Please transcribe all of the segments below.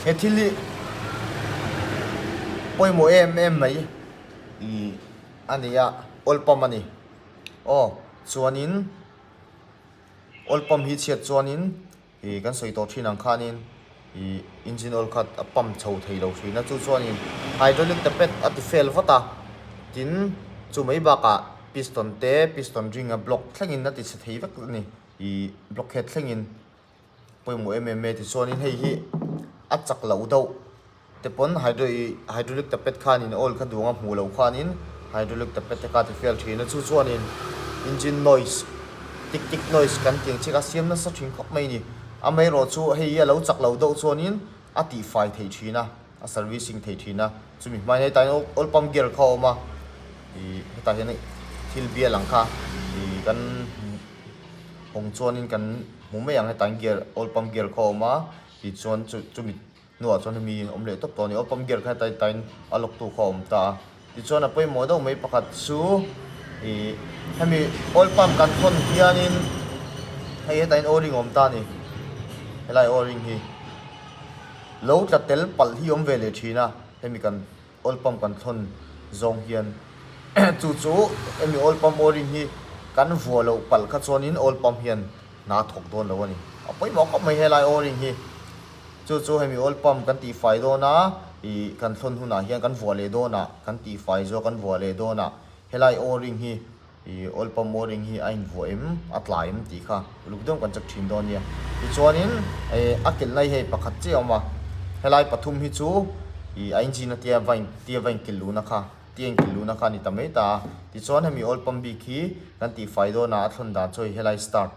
He thil hi pawimawh em em mai ih a ni a, oil pump a ni. Aw chuanin oil pump hi chhiat chuanin ih kan sawi tawh thin ang khanin ih engine oil kha a pump chho thei lo thin a, chu chuanin hydraulic tapet a ti fail vat a, tin chu mai bakah piston te piston ring a block thlengin a ti chhe thei vek a ni ih block head thlengin. Pawimawh em em e tichuanin hei hi a chak loh deuh te pawn hydro ih hydraulic tapet khanin oil kha duang a hmuh loh khanin hydraulic tapet te kha a ti fel thin a chu chuanin engine noise tik tik noise kan tih ang chiah kha a siam nasa thin khawp mai a ni amaherawh chu hei hi a lo chak loh deuh chuanin a tihfai theih thin a a servicing theih thin a chumi hmai hetah hian oil pump gear kha a awm a ih hetah hian thil bial ang kha ih kan. Hawng chuanin kan hmu mai ang hetah hian gear oil pump gear kha a awm a tichuan chu chumi hnuah chuan hemi awm leh tawp tawh a ni oil pump gear kha hetah hetah hian a lock tu kha a awm ta a tichuan a pawimawh deuh mai pakhat chu ih hemi oil pump kan thawn hianin hei hetah hian o-ring a awm ta a ni helai o-ring hi lo tla tel palh hi a awm ve leh thin a hemi kan. Oil pump kan thawn zawng hian chu chu hemi oil pump o-ring hi kan vuah loh palh kha chuanin oil pump hian hna a thawk dawn lo a ni. A pawimawh khawp mai helai o-ring hi. Chu chu hemi oil pump kan tihfai dawn a, ih kan thawn hunah hian kan vuah leh dawn a, kan tihfai zawk kan vuah leh dawn a, helai o-ring hi I oil pump o-ring hi a invuah em, a tla em tih kha uluk deuh kan check thin dawn nia. Tichuanin a kilhna hi hei pakhat chiah a awm a, helai pathum hi chu ih a engine a tia va in tia va inkilh luhna kha tia inkilh luhna kha a ni ta mai ta a. Tichuan hemi oil pump bik hi kan tihfai dawn a, a thlawn dan chu hei helai start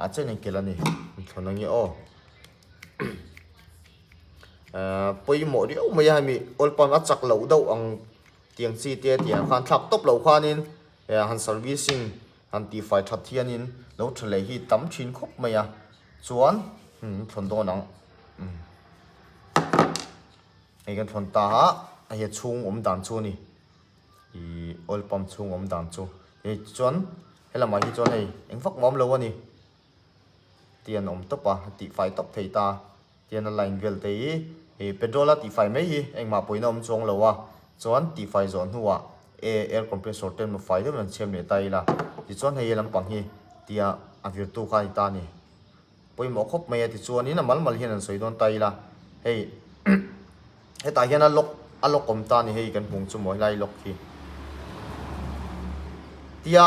ah chiah in inkilh a ni. Inthlawn ang nge aw. Pawimawh riau mai a hemi oil pump a chak loh deuh ang. Tiang chi te tiang khan thlak tawp loh khanin han servicing han tihfai that hianin lo tha leh hi tam thin khawp mai a, chuan thlawn dawn ang hei kan thlawn ta a, hei a chhung awm dan chu a ni ih oil pump chhung awm dan chu hei chuan helamah hi chuan hei eng vak mawm lo a ni tian awm tawp a tihfai tawp thei ta. Tian a line vel te hi ih petrol a tihfai mai hi engmah pawhin a awm chuang lo a, chuan tihfai zawh hnuah e air compressor te emaw fai deuhin an chhiam leh ta ila tichuan hei lampang hi tia a virtu kha a ni ta a ni. Pawimawh khawp mai a tichuanin a mal mal hian an sawi dawn ta ila hei Hetah hian a lock a lock awm ta a ni hei kan hmung chu maw helai lock hi. Tia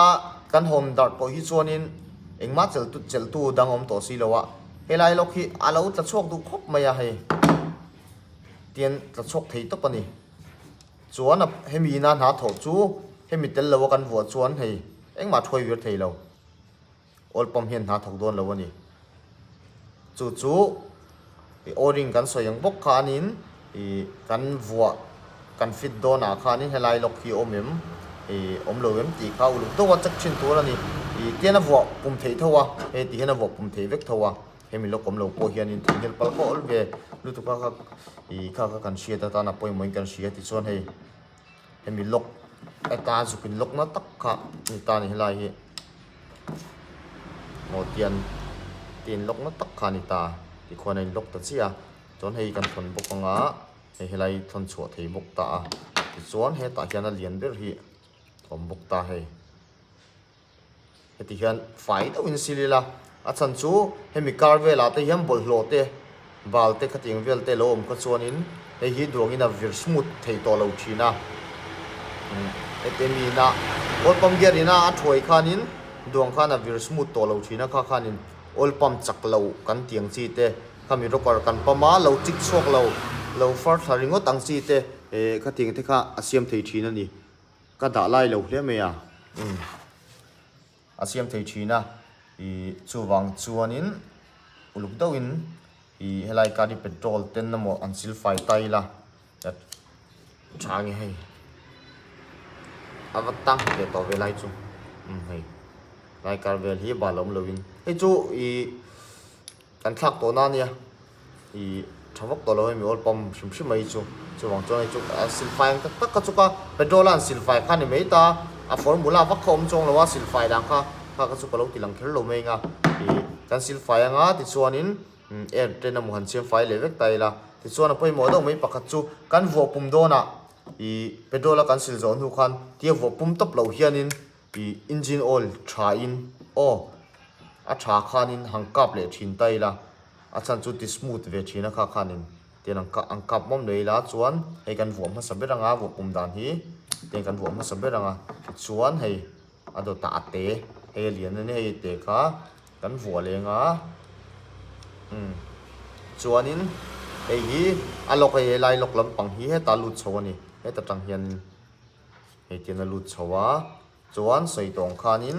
kan hawn darh tawh hi chuanin engmah chelh tu chelh tu dang awm tawh si lo a, helai lock hi a lo tla chhuak duh khawp mai a hei. Tian tla chhuak thei tawp a ni. Chuan a hemi ina hna thawh chu hemi tel lo a kan vuah chuan hei engmah thuai vir thei lo. Oil pump hian hna thawk dawn lo a ni. Chu chu i o-ring kan sawi ang bawk khanin i kan vuah kan fit dawnah khanin helai lock hi a awm em i awm lo em tih kha uluk deuha check thin tur a ni. I tian a vuah pum theih tho a, hei ti hian a vuah pum theih vek tho a, hemi lock awm lo pawh hianin theihnghilh palh kha awl ve lutuk a kha i kha kha kan hriat atan a pawimawhin kan hria tichuan hei hemi lock heta zuk in lock na tak kha ni ta a ni helai hi. Maw tian tin lock na tak kha a ni ta tikhuan a in lock ta chiah a chuan hei kan thawn bawk anga hei helai thawn chhuah thei bawk ta a tichuan hetah hian a lian ber hi a awm bawk ta hei heti hian fai deuhin sil ila a chhan chu hemi kar velah te hian bawlhhlawh te Bal te khatiang vel te lo awm kha chuanin hei hi duangin a vir smooth thei tawh lo thin a. Heti mi ina oil pump gear ina a thuai khanin duang khan a vir smooth tawh lo thin a, kha khanin oil pump chak lo kan tiang chi te, khami rocker kan pump a lo chik chhuak lo, lo far thla ringawt ang chi te khatiang te kha a siam thei thin a ni. Ka dah lai lo hle mai a. A siam thei thin a, ih chuvang chuanin uluk deuhin ih helai car hi petrol ten emaw an silfai ta ila tha nge hei a va tang leh tawh ve lai chu umm hei lai car vel hi bal a awm loin hei chu ih. Kan thlak tawh na ania ih tha vak tawh lo hemi oil pump hrim hrim mai chu chuvang chuan hei chu a silfai ang tak tak kha chu ka petrol a an silfai kha ni mai ta a formula vak kha awm chuang lo a silfai dan kha kha kha chu ka lo ti lang kher lo mai anga ih kan silfai anga tichuanin. Air ten a mu han siam fai leh vek ta ila. Tichuan a pawimawh deuh mai pakhat chu kan vuah pum dawnah ih petrol a kan sil zawh hnu khan tia vuah pum tawp loh hianin ih engine oil tha in aw a tha khanin han kap leh thin ta ila a chhan chu ti smooth ve thin a kha khanin tian an kap an kap mawm leh ila chuan hei kan vuah hmasa ber anga vuah pum dan hi tian kan vuah hmasa ber anga tichuan hei. A dawtah a te hei a lian a ni hei a te kha kan vuah leng a umm chuanin hei hi a lawk hei helai lawk lampang hi heta lut chho a ni heta tang hianin hei tian a lut chho a chuan sawi tawng khanin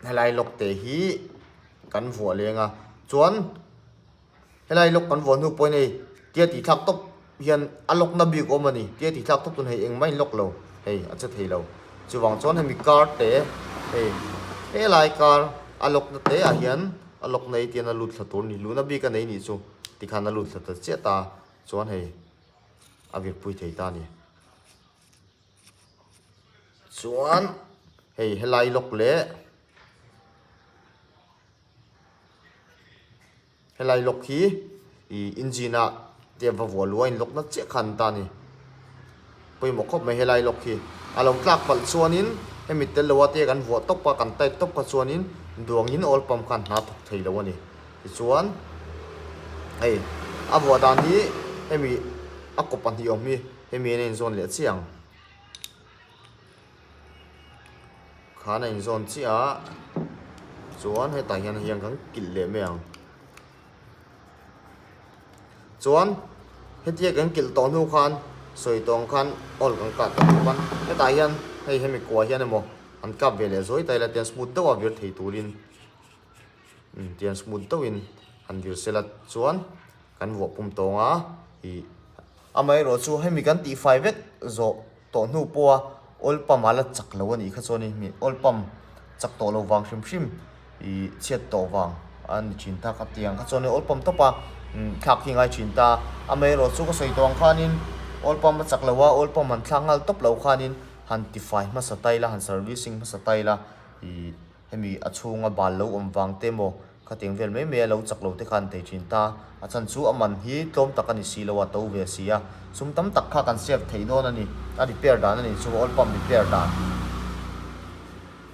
helai lawk te hi kan vuah leng a chuan. Helai lawk kan vuah hnu pawhin hei tia tih thlak tawp hian a lawkna bik awm a ni. Tia tih thlak tawp chuan hei engmah in lawk lo hei a che thei lo. Chuvang chuan hemi car te hei helai car a lawkna te ah hian a lawkna ei tian a lut thla tur a ni. Luhna bik a nei nih chu tikhan a lut thla ta chiah ta chuan hei a virpui thei ta a ni. Chuan hei helai lawk leh. Helai lock hi ih engine ah te va vuah luh a in lock na chiah khan an ta a ni. Pawimawh khawp mai helai lock hi. A lo tlak palh chuanin hemi tel lo a te kan vuah tawp a kan tight tawp kha chuanin duangin oil pump khan hna thawk thei lo a ni. Tichuan hei a vuah dan hi hemi a kaw pahnih awm hi hemi hian a inzawn leh chiah ang. Khan a inzawn chiah a chuan hetah hian hian kan kilh leh mai ang chuan hetia kan kilh tawh hnu khan sawi tawh ang khan awl kan kah ta bawk a hetah hian hei hemi kua hian emaw an kap ve leh zuai ta ila tian smooth deuh a vir thei turin tian smooth deuhin han vir sela chuan kan vuah pum tawng a ih amaherawhchu chu hemi kan tihfai vek zawh tawh hnu pawha oil pump a la chak lo a nih kha chuan in oil pump chak tawh lo vang hrim hrim ih chhiat tawh vang a ni thin ta kha tiang kha chuan oil pump tawp a thlak hi ngai thin ta amaherawhchu chu ka sawi tawh ang khanin oil pump a chak lo a oil pump han thlak nghal tawp lo khanin han tifai hmasa ta ila han servicing hmasa ta ila ih Hemi a chhunga bal lo awm vang te maw khatiang vel mai mai a lo chak lo te khan thei thin ta. A chhan chu a man hi tlawm tak a ni si lo a, to ve si a. Sum tam tak kha kan save theih dawn a ni. A repair dan a ni chu oil pump repair dan.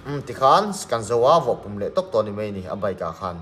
Umm tikhan kan zo a, vawh pum leh tawp tawh a ni mai a ni a bike ah khan.